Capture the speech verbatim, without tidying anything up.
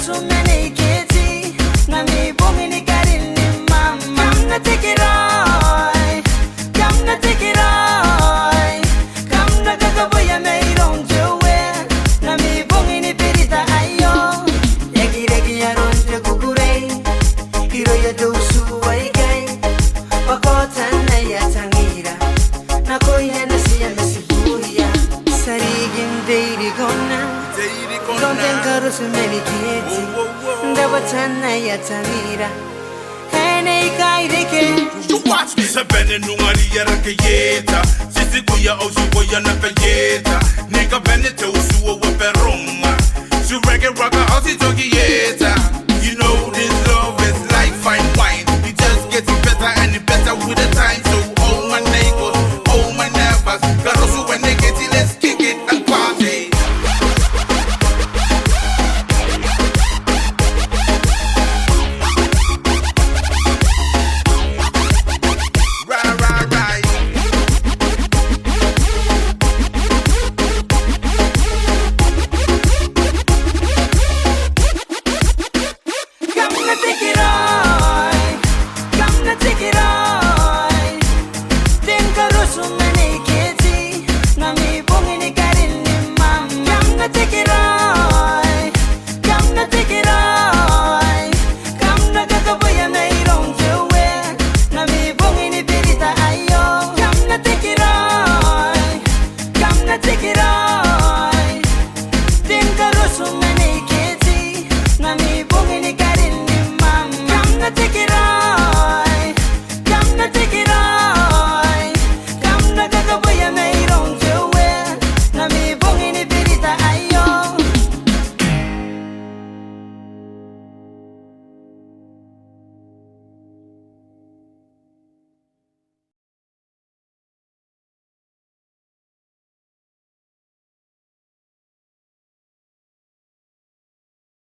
Rusu ma Nei Keti, ngkami bongin karin ni mama. Kam na tekeraoi, kam na tekeraoi, kam na kakabwaia mairoun te Uea, ngkami bongin berita aio. E aki reke aron te kukurei irouia te utu aikai, bwa ko tanai aia tangira nakoia natia ma tibuia. Ti a riki n teirikona iroun Ten Karusu ma Nei Keti, n tabetan aia tangira. E nei kaireke. You watch me. Ti a bane n ungaria rake ieta, ti tikuia auti uaia naba ieta, ni kabane te utu uaia Baronga. Ti reke raka auti toki ieta. You know this love is like fine wine. It just gets better and better with the time. So all my neighbors, all my neighbors, Karusu and Nei Keti, let's kick it and party. Right, right, right. Kam na tekeraoi, kam na tekeraoi. Ten Karusu ma Nei Keti, ngkami bongin karin ni mama. Kam na tekeraoi, kam na tekeraoi, kam na kakabwaia mairoun te Uea, ngkami bongin berita aio. Kam na tekeraoi, kam na tekeraoi. Ten Karusu ma